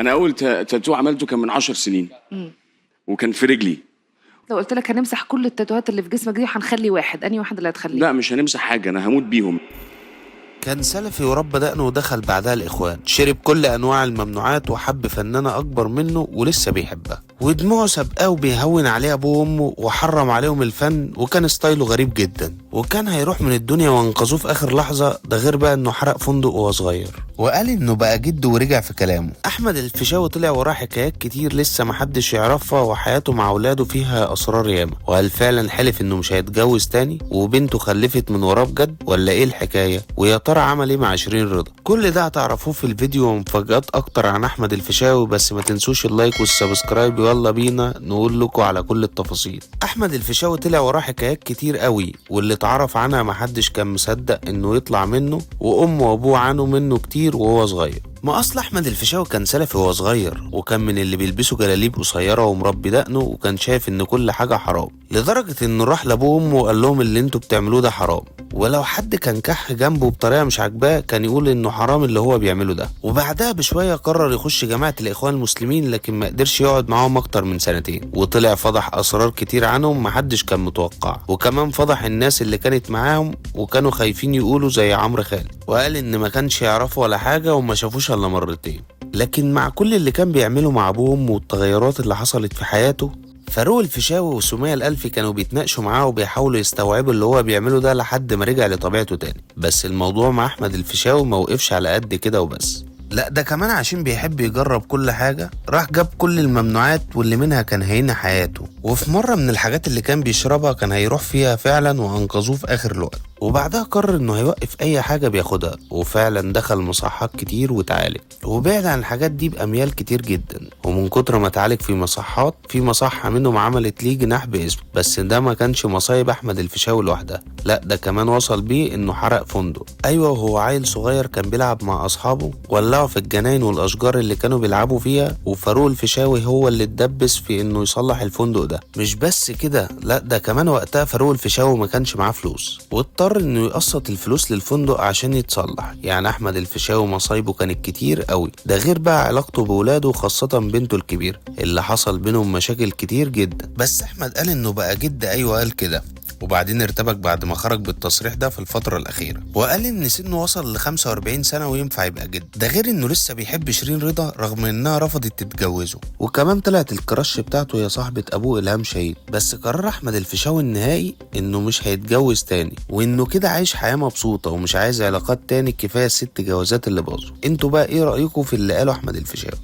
انا اول تاتو عملته كان من 10 سنين وكان في رجلي. لو قلت لك هنمسح كل التاتوهات اللي في جسمك دي وهنخلي واحد، انهي واحد اللي هتخليه؟ لا مش هنمسح حاجه، انا هموت بيهم. كان سلفي وربى دقنه ودخل بعدها الإخوان، شرب كل أنواع الممنوعات وحب فنانة أكبر منه ولسه بيحبها، ودموعه سابقاه وبيهون عليه أبوه وأمه وحرم عليهم الفن، وكان ستايله غريب جدا وكان هيروح من الدنيا وانقذوه في آخر لحظة. ده غير بقى إنه حرق فندق وهو صغير وقال إنه بقى جد ورجع في كلامه. أحمد الفيشاوي طلع وراه حكايات كتير لسه محدش يعرفها، وحياته مع أولاده فيها أسرار ياما. وهل فعلا حلف إنه مش هيتجوز تاني وبنته خلفت من وراه بجد ولا إيه الحكاية؟ ويا ترى عمل ايه مع شيرين رضا؟ كل ده هتعرفوه في الفيديو ومفاجآت اكتر عن احمد الفيشاوي، بس ما تنسوش ال like وال subscribe. يلا بينا نقول لكم على كل التفاصيل. احمد الفيشاوي طلع وراه حكايات كتير قوي، واللي اتعرف عنها محدش كان مصدق انه يطلع منه، وامه وابوه عانوا منه كتير وهو صغير. ما اصل احمد الفيشاوي كان سلفي وهو صغير، وكان من اللي بيلبسوا جلاليب قصيرة ومربي دقنه، وكان شايف ان كل حاجة حرام، لدرجة انه راح لابوه وامه وقال لهم اللي انتوا بتعملوه ده حرام. ولو حد كان كح جنبه بطريقة مش عاجباه كان يقول انه حرام اللي هو بيعمله ده. وبعدها بشوية قرر يخش جماعة الاخوان المسلمين، لكن ما قدرش يقعد معاهم اكتر من سنتين، وطلع فضح اسرار كتير عنهم محدش كان متوقع، وكمان فضح الناس اللي كانت معاهم وكانوا خايفين يقولوا زي عمرو خالد، وقال ان ما كانش يعرفه ولا حاجة وما شافوش الا مرتين. لكن مع كل اللي كان بيعمله مع ابوه وامه والتغيرات اللي حصلت في حياته، فاروق الفيشاوي وسمية الألفي كانوا بيتناقشوا معاه وبيحاولوا يستوعبوا اللي هو بيعمله ده لحد ما رجع لطبيعته تاني. بس الموضوع مع أحمد الفيشاوي ما وقفش على قد كده وبس، لا ده كمان عشان بيحب يجرب كل حاجة راح جاب كل الممنوعات واللي منها كان هينهي حياته. وفي مرة من الحاجات اللي كان بيشربها كان هيروح فيها فعلا وأنقذوه في آخر الوقت. وبعدها قرر انه هيوقف اي حاجة بياخدها، وفعلا دخل مصحات كتير وتعالج وبعد عن الحاجات دي بأميال كتير جدا. ومن كتر ما اتعالج في مصحات، في مصحة منهم عملت ليه جناح باسمه، بس ده ما كانش مصايب احمد الفيشاوي لوحدها، لا ده كمان وصل بيه انه حرق فندق. ايوه وهو عيل صغير كان بيلعب مع اصحابه، ولعوا في الجناين والاشجار اللي كانوا بيلعبوا فيها، وفاروق الفيشاوي هو اللي اتدبس في انه يصلح الفندق ده. مش بس كده، لا ده كمان وقتها فاروق الفيشاوي ما كانش معاه فلوس واضطر انه يقسط الفلوس للفندق عشان يتصلح. يعني احمد الفيشاوي مصايبه كانت كتير قوي، ده غير بقى علاقته بولاده خاصة بنته الكبيرة اللي حصل بينهم مشاكل كتير جدا. بس احمد قال انه بقى جد، ايوه قال كده، وبعدين ارتبك بعد ما خرج بالتصريح ده في الفترة الأخيرة، وقال إن سنة وصل ل 45 سنة وينفع يبقى جد. ده غير إنه لسه بيحب شيرين رضا رغم إنها رفضت تتجوزه، وكمان طلعت الكراش بتاعته هي صاحبة أبوه إلهام شاهين. بس قرر أحمد الفيشاوي النهائي إنه مش هيتجوز تاني، وإنه كده عايش حياة مبسوطة ومش عايز علاقات تاني، كفاية الست جوازات اللي باظوا. انتوا بقى إيه رأيكم في اللي قاله أحمد الفيشاوي؟